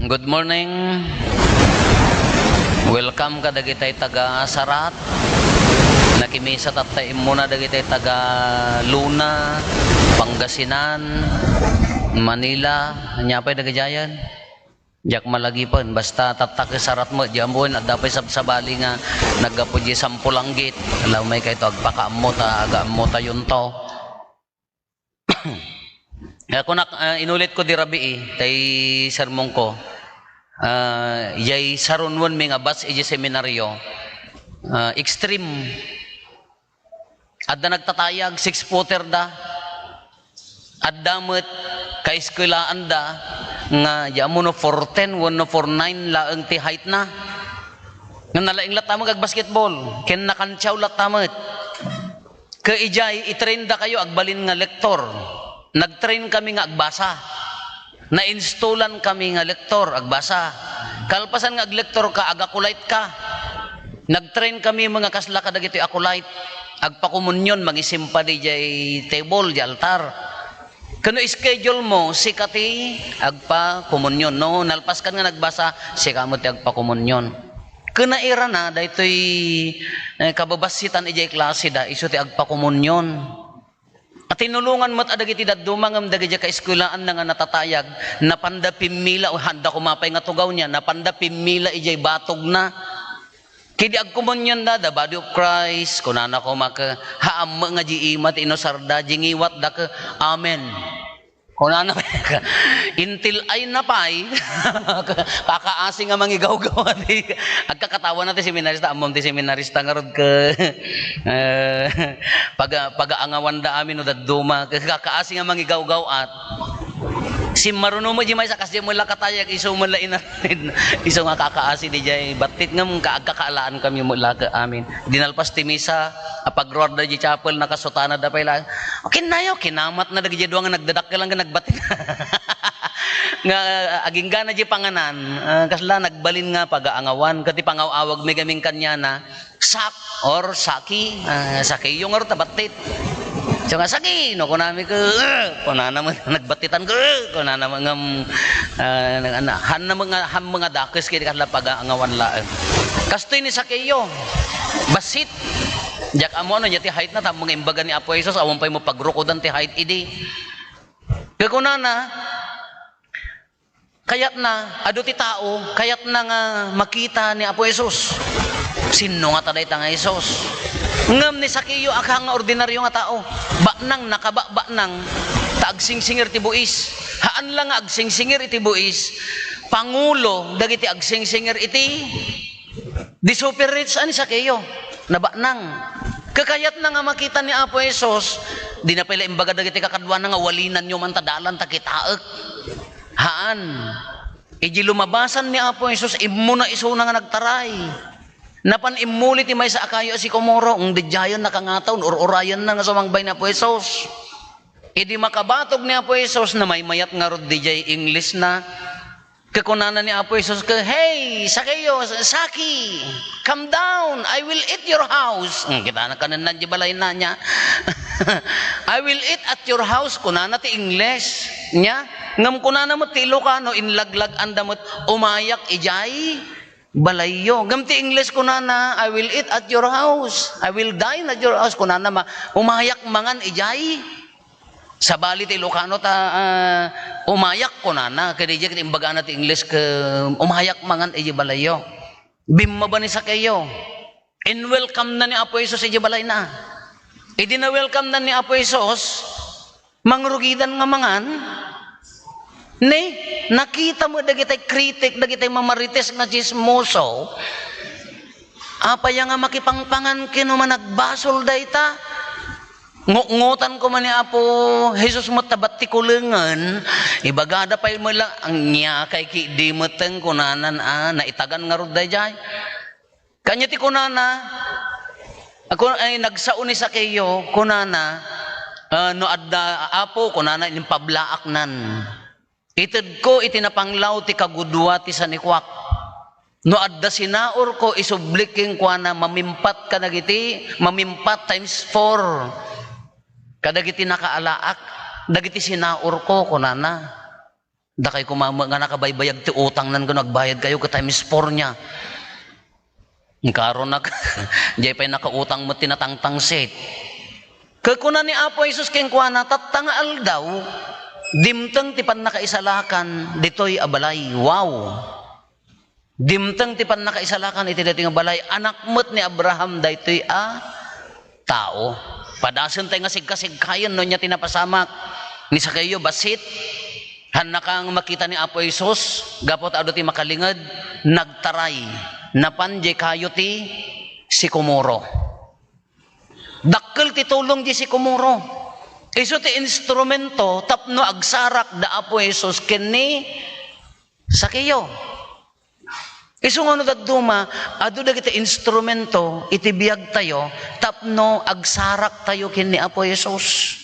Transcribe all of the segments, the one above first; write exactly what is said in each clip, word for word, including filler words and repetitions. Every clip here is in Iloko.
Good morning. Welcome kadagitay taga Sarat. Nakimisa tatta immuna dagitay taga Luna, Pangasinan, Manila. Ania pay dagiti ayan? Diak malagipen. Basta tatta ket Sarat met. Diak ammoen, adda pay sabsabali nga naggapu di Sampulanggit. Ala, umay kayto, agpakaammo ta, agaammotayonto. Kaya kunak, ah, inulit ko di rabii, tay sermonko. Ah, yay sarunwenmi nga batch iti seminaryo, ah, extreme. Adda nagtatayag, six-footer da. Adda met kaeskwelaanda nga, di ammo no four ten wenno four nine laeng ti height na. Nga nalaing latta met agbasketball, ken nakantiaw latta met. Ket idiay, i-train dakayo agbalin nga lektor. Nag-train kami nga agbasa. Na-installan kami nga lektor, agbasa. Kalpasan nga aglektor ka, agakulait ka. Nag-train kami nga kasla kadagiti akulait. Agpakomunyon, mangisimpa diay table, di altar. Ken no schedule mo, sika ti agpakomunyon. No, nalpaskan nga nagbasa, sika met ti agpakomunyon. Ken nairana, daytoy, eh, kababassitan idiay klaseda, isu ti agpakomunyon. A, tinulongan met a dagiti dadduma ngem dagiti kaeskwelaanna nga natatayag, napanda pimmila, o handa koma pay nga tugaw niya, napanda pimmila idiay batogna. Ket idi agkomunionda, "The body of Christ," kunana koma ket, "Haam met nga di ima ti inusarda, di ngiwatda ket, amen." Kunana, intil ay na pay, kakaasi nga mangigawgaw ti, agkakatawana ti seminarista, ammom ti seminarista ngarud ket, eh, paga-, pagaangawanda amin no dadduma, kakaasi nga mangigawgaw at, simmaruno met di maysa, kas di met la katayag, isu met la ina-, isu nga kakaasi diay battit ngem ka-, agkakaalaan kami met la ket amin. Di nalpas ti misa, apagruarda di chapel, nakasutanada pay la. O, kinnayo, kinamatna dagiti dua nga nagdadakkel nga nagbattit. Nga, ah, aginggana di panganan, ah, kasla nagbalin nga pagaangawan, ket ti pangaw-awagmi gamin kaniana, Sak or Saki, ah, Sakiyo ngarud ta battit. So nga, "Saki," no, kunami ket, "Eh," kunana met, nagbattitan ket, eh, kunana met ngem, ah, nag-, ana, han na mga, han mga dakes ket kasla pagaangawan laeng. Kastoy ni Sakiyo, bassit. Diak ammo no ania ti height na, tapno nga imbaga ni Apo Jesus, awan pay mo pagrukodan ti height idi. Ket kunana, kayatna, adu ti tao, kayatna nga makita ni Apo Jesus. Sinno ngata dayta nga Jesus? Ngem ni Sakeo, aka nga ordinario nga tao, baknang, nakababanang, ta agsingsingir ti buis. Haan la nga agsingsingir iti buis, pangulo dagiti agsingsingir iti di super rich a ni Sakeo, nabaknang. Kakayatna nga makita ni Apo Jesus, di na pay la imbaga dagiti kakaduana nga, "Walinanyo man ta dalan ta kitaek." Haan. Idi lumabasan ni Apo Jesus, immuna isuna nga nagtaray. Napan immuli ti maysa a kayo a sikomoro, ngem didiayen nakangataw, ur-urayenna nga sumangbay ni Apo Jesus. Idi makabatog ni Apo Jesus, namaymayat ngarud didiay English na. Ket kunana ni Apo Jesus ket, "Hey, Sakeo, Saki, come down. I will eat your house." Hmm, kita na kanan na di balay na niya. "I will eat at your house," kunana ti English niya. Ngem kunana met ti Ilocano, inlaglag-anda met, "Umayak idiay balayyo." Ngem ti English kunana, "I will eat at your house. I will dine at your house." Kunana ma, "Umayak mangan idiay." Sabali ti Ilocano ta, ah, "Umayak," kunana. Kadi diay ket imbagana ti English ket, "Umayak mangan idiay balayyo." Bimmaba ni Sakeo. In-welcome na ni Apo Jesus idiay balayna. Idi na-welcome na ni Apo Jesus, mangrugidan nga mangan. Ne, nakita met dagitay kritik, dagitay mamarites nga tsismoso. Apay nga makipangpangan ken no managbasol dayta? Ngotngotan koma ni Apo Jesus met ta battikulengen, ibagada pay met la, "Ania kay ketdi metten," kunanan, a, naitagan ngarud daydiay. Kanya ti kunana, ako, ay, nagsao ni Sakeo, kunana, a, "No adda, Apo," kunana, "impablaaknan. Itedko iti napanglaw ti kagudua ti sanikuak. No adda sinaurko, isublik kenkuana, mamimpat kadagiti, mamimpat times four kadagiti nakaalaak, dagiti sinaurko," kunana. Dakay koma met nga nakabaybayag ti utangnan ken agbayad kayo ket times four niya. Karon nak-, diay pay nakautang met ti natangtangsit. Ket kuna ni Apo Jesus kenkuana, "Tatta nga aldaw, dimteng ti pannakaisalakan ditoy a balay." Wow! Dimteng ti pannakaisalakan iti daytoy nga balay. Anak met ni Abraham daytoy a tao. Padasen tay nga sigkasigkayen no ania ti napasamak ni Zaqueo, bassit. Hannaka nga makita ni Apo Jesus, gapu ta adu ti makalinged, nagtaray. Napan diay kayo ti sikomoro. Dakkel ti tulong diay sikomoro. Isu ti instrumento tapno agsarak da Apo Jesus ken ni Zaqueo. Isu nga no dadduma, adu dagiti instrumento iti biagtayo tapno agsaraktayo ken ni Apo Jesus.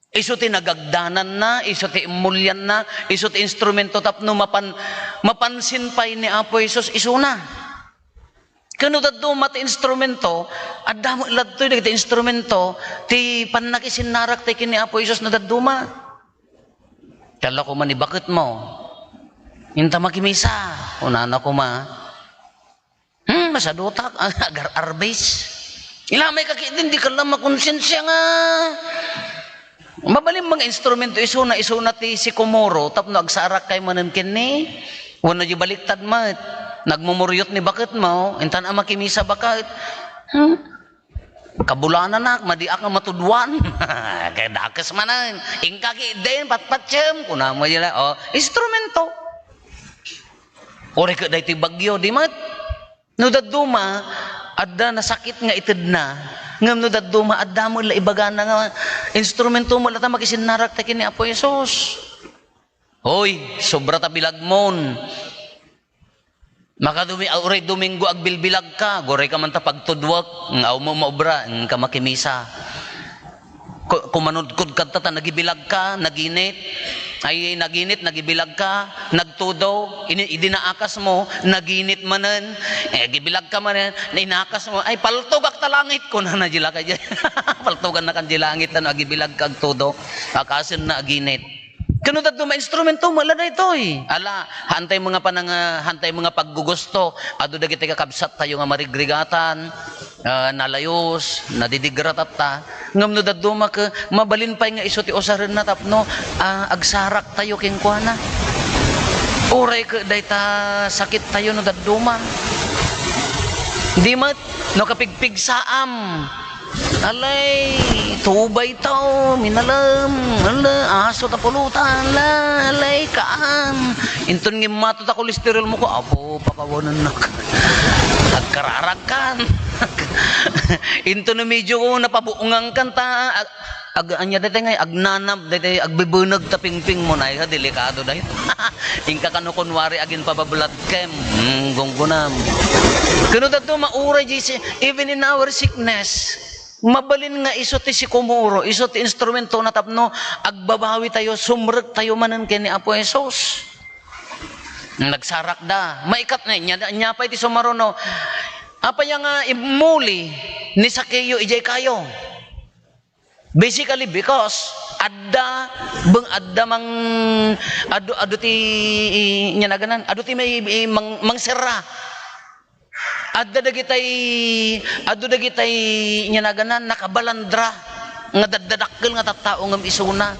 Isu ti nagagdananna, isu ti immulianna, isu ti instrumento tapno mapan-, mapansin pay ni Apo Jesus isuna. Ken no dadduma ti instrumento, adda met ladtoy dagiti instrumento ti pannakisinnarak tay ken ni Apo Jesus no dadduma. Kalla koma ni baketmo, "Inta makimisa," kunana koma. Hmm, masadutak, agar-arbis. Ilamay ka ketdin, di ka lang makonsensia nga. Mabalin nga instrumento isuna, isuna ti sikomoro, tapno agsarak kay manen kenni. Wenno di baliktad met, nagmumuryot ni baketmo, intan a makimisa baket. Hmm? Kabulananak, madiak nga matuduan. Kay dakes manen. Inka ketdin, patpatsem. Kuna mo dila, oh, instrumento. Uray ket daytoy bagyo, di met. No dadduma, adda nasakit nga itedna. Ngem no dadduma, adda met la ibagana nga instrumento met la ta makisinnarak ta ken ni Apo Jesus. Hoy, sobra ta bilagmon. Makadumi-, uray Domingo agbilbilagka, guray ka man ta pagtudwek, nga aw mo maobra, nga ka makimisa. Ku-, kumanudkod kadta ta nagibilagka, naginit. Ay, naginit, nagibilagka, nagtudo. Ini-, idi naakas mo, naginit manen. Eh, gibilagka manen, inakas mo, "Ay, paltogak ta langit," kunana di lakay. Paltogannakan di langit, ano, agibilagka, agtudo. Akasen na aginit. Kano dadduma instrumento, mala daytoy. Ala, hantay mga panang-, hantay mga paggugusto. Adu dagiti kakabsattayo nga marigrigatan, ah, nalayus, nadidigra tatta. Ngem no dadduma ket mabalin pay nga isu ti usarenna tapno, ah, agsaraktayo kenkuana. Uray ket dayta sakittayo no dadduma. Di met no kapigpigsaam. Alay, tubay taw, minalem, ala, aso ta pulutan, ala, alay, kaan. Inton ngimmato ta kolesterol mo ko, apo, pakawanennak. Agkararagkan. Inton medyo napabuongan kan ta, ag-, ag-, anya dayta ngay, agnanab, dayta agbebeneg ta pingping mo, nay, ha, delikado dayta. Inka kano kunwari agin pabablat kem, mm, gunggunam. Kano dadduma, uray, even in our sickness, mabalin nga isu ti sikomoro, isu ti instrumento na tapno agbabawi tayo, sumrek tayo manen ken ni Apo Jesus. Nagsarak da. Maikat na, nya, nya pay ti sumaruno. Apay nga immuli ni Zaqueo idiay kayo? Basically, because adda, beng adda mang, adu, adu ti, i-, nya naganan, adu ti may, i-, mang, mangserra. Adda dagitay, adu dagitay nya naganan, nakabalandra nga daddadakkel nga tattao ngem isuna.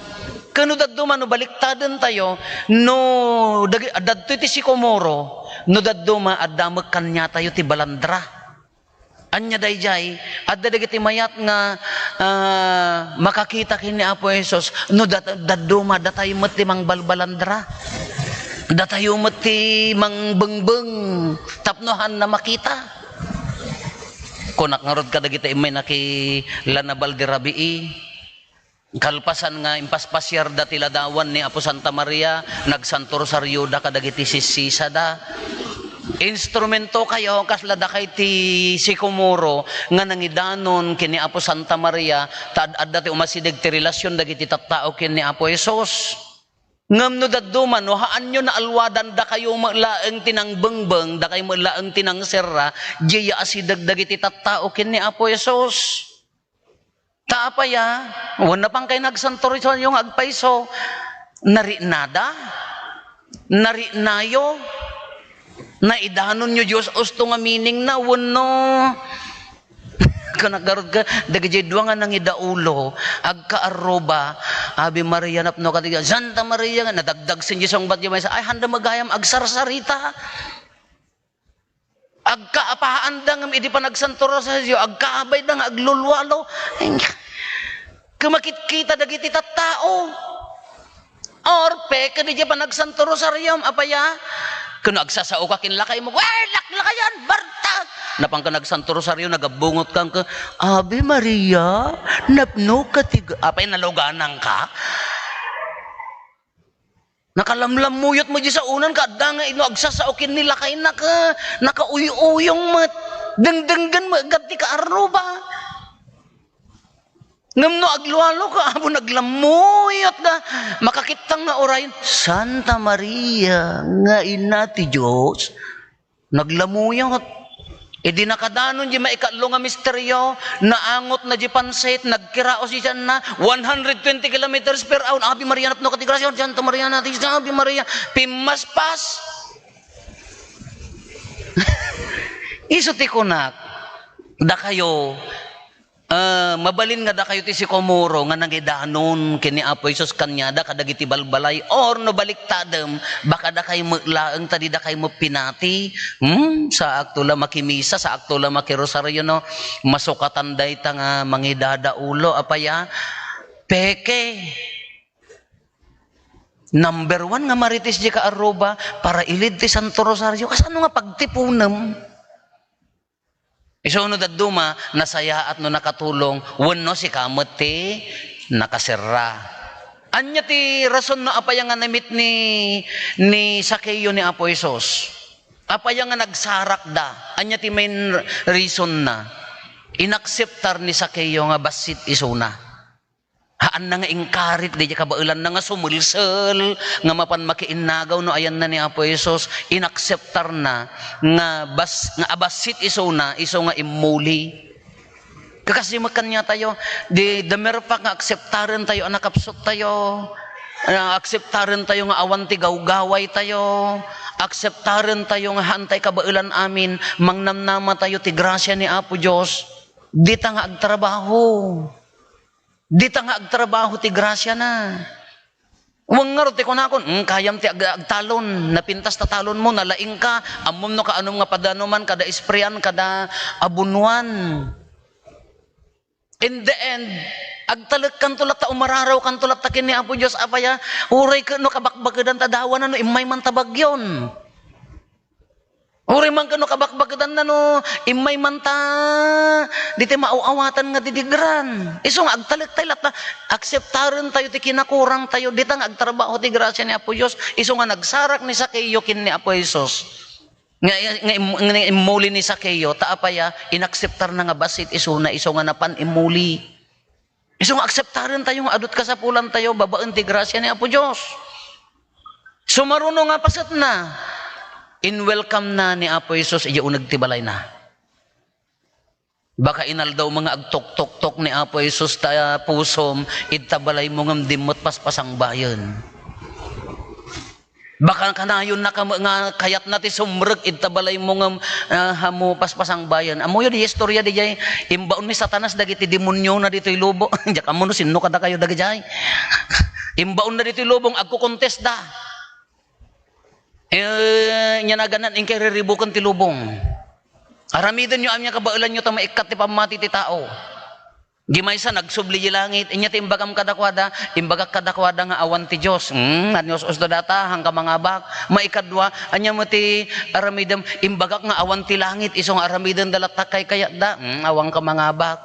Kano dadduma no baliktaden tayo, no dagi-, dadtoy ti sikomoro, no dadduma adda met kaniatayo ti balandra. Anya daydiay, adda dagiti mayat nga, ah, makakita ken ni Apo Jesus, no dat-, dadduma, datay met ti mangbalbalandra. Datayo met ti mangbengbeng tapno haanna makita. Kunak ngarud kadagiti immay nakilanabal di rabii. Kalpasan nga impaspasiarda ti ladawan ni Apo Santa Maria, nagsanto rosarioda kadagiti sisisada. Instrumento kayo, kasla dakay ti sikomoro nga nangidanon ken ni Apo Santa Maria, ta ad-adda ti umasideg ti relasyon dagiti tattao ken ni Apo Jesus. Ngem no dadduma, no haanyo naalwadan, dakayo met laeng ti nangbengbeng, dakay met laeng ti nangserra, diay asideg dagiti tattao ken ni Apo Jesus. Ta apay a, wen napan kay nagsanto rosaryo nga agpayso, nariknada? Nariknayo? Naidanonyo Dios usto nga meaning na wenno? Kanagarod ka, dagiti dua nga nangidaulo, agkaarruba, Ave Maria, napno ka ti, Santa Maria, nga nadagdagsen di sungbat di maysa, ay, handa magayam, agsarsarita. Agkaapaanda ngem idi panagsanto rosario, agkaabayda nga aglulualo. Ay, kumakitkita dagiti tattao. Or, peke di panagsanto rosario, apaya? Kuno agsasao ka kin lakay mo, "Wer, laklakayan, bartak!" Napan ka nagsanto rosario, nagabungot ka, ka, "Ave Maria, napno ka ti," apay naluganan ka? Nakalamlammuyot mo di saonan, kadda nga ino agsasao kin ni lakay naka, nakauyuyong met. Dengdenggen met, gaddi ka arruba. Ngem no aglualo ka, apo naglammuyot ka, makakittang nga uray, Santa Maria nga ina ti Dios, naglammuyot. Idi nakadanon di maikatlo nga misterio, naangot na di pansit, nagkiraos di tianna, one hundred twenty kilometers per hour, Ave Maria, napno ka ti gracia, Santa Maria, na ti Ave Maria, pimmaspas. Isu ti kunak, dakayo, Ah, mabalin nga dakayo ti sikomoro nga nangidanon ken ni Apo Jesus kaniada kadagiti balbalay, or no baliktadem, baka dakay met laeng ta di dakay met pinati. Hmm, saakto la makimisa, saakto la makirosario, no? Masukatan dayta nga mangidadaulo, apaya? Peke. Number one nga marites di kaarruba, para ilid ti Santo Rosario. Kasano nga pagtipunem? Isu no dadduma, nasayaat no nakatulong, wenno sika met ti nakaserra. Ania ti rason no apay nga na-meet ni, ni Zaqueo ni Apo Jesus? Apay nga nagsarakda? Ania ti main reason na? Inakseptar ni Zaqueo nga bassit isuna. Haanna nga inkarit daydiay kabaelanna nga sumelsel nga mapan makiinnagaw no ayanna ni Apo Jesus, inakseptarna nga bas-, nga abassit isuna, isu nga immuli. Kakasi met kaniatayo, di, the mere fact nga akseptarentayo a nakapsuttayo, ah, akseptarentayo nga awan ti gawgawaytayo, akseptarentayo nga haantay kabaelan amin, mangnamnamatayo ti grasia ni Apo Dios, dita nga agtrabaho. Dita nga agtrabaho ti grasiana. Wen ngarud ti kunakon, "Mm, kayam ti ag-, agtalon, napintas ta talonmo, nalaingka, ammom no kaanom nga padanoman, kada isprean, kada abunuan." In the end, agtalekkanto latta, umararawkanto latta ken ni Apo Dios, apaya, uray ket no kabakbakedan ta dawana no immay man ta bagyon. Uray man ket no kabakbakedanna no immay man ta ditoy maaw-awatan nga didigran. Isu nga agtalektay latta, akseptarentayo ti kinakurangtayo, dita nga agtrabaho ti grasia ni Apo Dios. Isu nga nagsarak ni Zaqueo ken ni Apo Jesus. Nga, nga im-, nga immuli ni Zaqueo, ta apaya, inakseptarna nga bassit isuna, isu nga napan immuli. Isu nga akseptarentayo nga adu ti kasapulantayo babaen ti grasia ni Apo Dios. Sumaruno nga pasetna, in-welcome na ni Apo Jesus idiay uneg ti balayna. Baka inaldaw nga agtuktoktok ni Apo Jesus ta pusom, ita balaymo ngem dimmet paspasangbayen. Baka kanayon na ka nga kayatna ti sumrek ita balaymo ngem, ah, hamo paspasangbayen. Ammoyo di istorya diay, imbaon ni Satanas dagiti demoniona ditoy lubong. Diak ammo no sinno kadakayo dagidiay. Imbaonna ditoy lubong, agkukontesda. Eh, nia naganan, inkay riribuken ti lubong. Aramidenyo amin nga kabaelanyo ta maikkat ti pammati ti tao. Di maysa, nagsubli di langit. Inya ti imbagam kadakuada, imbagak kadakuada nga awan ti Dios. Hmm, ania us-usto data, haanka mangabak. Maikadua, ania met ti aramidem, imbagak nga awan ti langit, isu nga aramidenda latta kaykayatda. Hmm, awanka mangabak.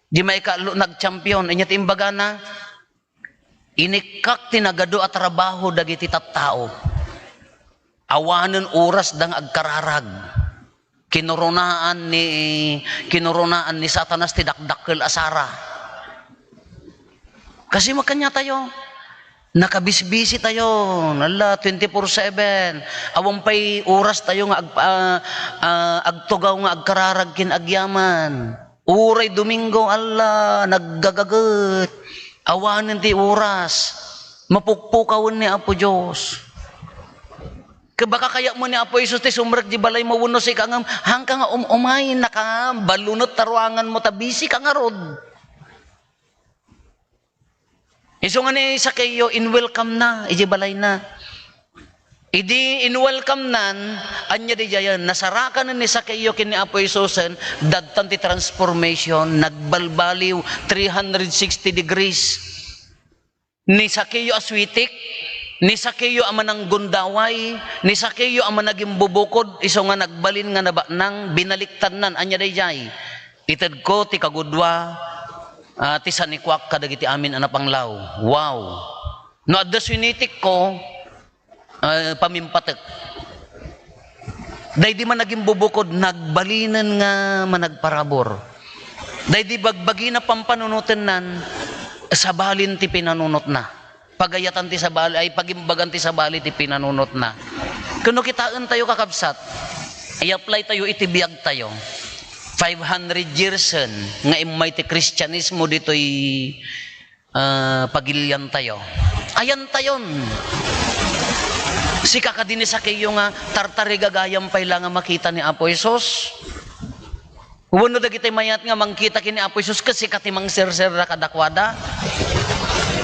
Di maikatlo, nagchampion. Inya ti imbagana, inikkak ti nagadu a trabaho dagiti tattao. Awanen orasda nga agkararag. Kinurunaan ni, kinurunaan ni Satanas ti dakdakkel a sara. Kasi makanya tayo, nakabisbisi tayo, nala, twenty-four seven. Awan pay oras tayo nga ag-, ah, ah, agtugaw nga agkararag ken agyaman. Uray Domingo, ala, naggagaget. Awanen ti oras. Mapukpukawen ni Apo Dios. Ket baka kayatmo ni Apo Jesus ti sumrek di balaymo wenno sika ngem, haanka nga um-umay, nakabalunet ta ruanganmo ta busy ka ngarud. Isu nga ni Zaqueo, in-welcome na idiay balayna. Idi in-welcome nan, ania diay, nasarakanen ni Zaqueo ken ni Apo Jesusen, dadtan ti transformation, nagbalbaliw three hundred sixty degrees. Ni Zaqueo a suitik, ni Zaqueo a mananggundaway, ni Zaqueo a managimbubukod, isu nga nagbalin nga nabaknang, binaliktadnan, ania daydiay? Itedko ti kagudua, ah, ti sanikuak kadagiti amin a napanglaw. Wow! No adda suinitikko, ah, pamimpatek. Daydi managimbubukod, nagbalinen nga managparabur. Daydi bagbagina pampanunotennan, sabalin ti pinanunotna. Pagayatan ti sabali, ay, pagimbagan ti sabali ti pinanunotna. Ken no kitaentayo, kakabsat, i-apply tayo iti biagtayo. Five hundred yearsen nga immay ti Kristianismo ditoy ah, pagiliantayo. Ayantayon. Sika kadi ni Zaqueo nga tartarigagayam pay la nga makita ni Apo Jesus? Wenno dagiti mayat nga mangkita ken ni Apo Jesus ket sika ti mangserserra kadakuada?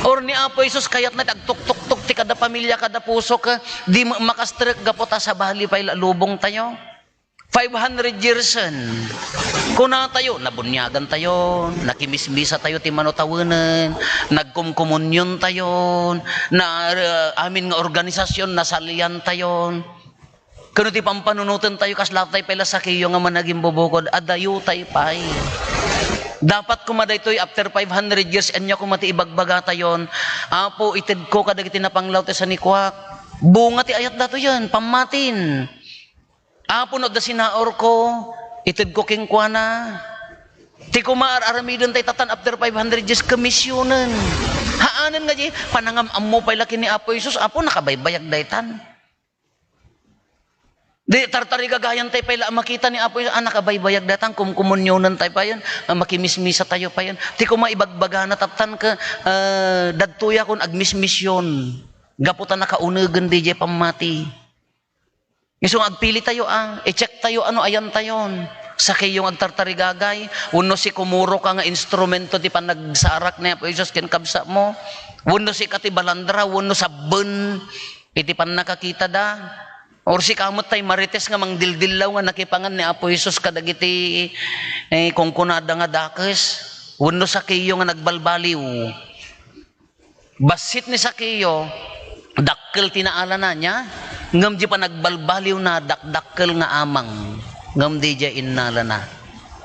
Or ni Apo Jesus kayatna ti agtuktuktok ti kada pamilia, kada puso, ket di makastrek gapu ta sabali pay la lubongtayo? Five hundred yearsen. Kunatayo, nabuniagantayon, nakimismisatayo ti mano tawenen, nagkumkomuniontayon, na, ah, amin nga organisasyon, nasaliantayon. Ken no ti pampanunotentayo, kasla tay pay la Zaqueo nga managimbubukod, adayotay pay. Dapat koma daytoy, after five hundred years, ania koma ti ibagbagatayon, "Apo, itedko kadagiti napanglaw ti sanikuak." Bunga ti ayat datoyen, pammatin. Apo, no adda sinaurko, itedko kenkuana. Ti koma ar-aramidentayo tatan after five hundred years, komisionen. Haanen nga di, panangam-ammo pay la ken ni Apo Jesus, Apo, nakabaybayag daytan. Di, tartarigagayantayo pay la a makita ni Apo Jesus, a, nakabaybayag daytan, kumkumunionentayo payen, a, makimismisatayo payen. Ti koma ibagbagana taptan ket, a, dadtoyakon agmismision. Gapu ta nakaunegen diay pammati. Isu nga agpilitayo a, i-checktayo a no ayantayon. Zaqueo nga agtartarigagay, wenno sikomoro ka nga instrumento ti panagsarak ni Apo Jesus ken kabsatmo, wenno sika ti balandra, wenno sabben iti pannakakitada, or sika met tay marites nga mangdildillaw nga nakipangan ni Apo Jesus kadagiti, eh, kunkunada nga dakes, wenno Zaqueo nga nagbalbaliw. Bassit ni Zaqueo, dakkel ti naalana niya, ngem di panagbalbaliwna, dakdakkel nga amang, ngem diay innalana.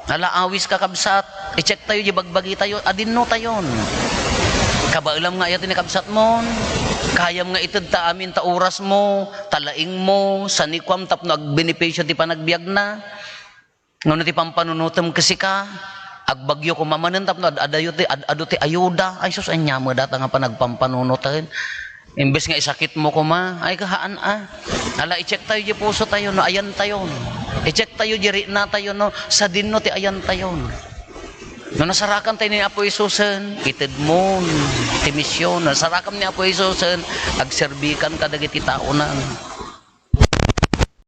Ala, awis, kakabsat, i-checktayo diay bagbagitayo, adinnotayon. Kabaelam nga ayat ni kabsatmon, kayam nga itedta amin ta orasmo, ta laingmo, sanikuam tapno agbenepisio ti panagbiagna. Ngem no ti pampanunotem ket sika, agbagyo koma manen tapno ad-, adayo ti, ad-, adu ti ayuda. Ay sus, ania met dayta nga panagpampanunoten? Imbes nga isakitmo koma, ay kahaan a. Ala, i-checktayo diay pusotayo no ayantayon. I-checktayo diay riknatayo no sadinno ti ayantayon. No nasarakantayo ni Apo Jesusen, itedmon ti mision. No nasarakam ni Apo Jesusen, agserbikan kadagiti taonan.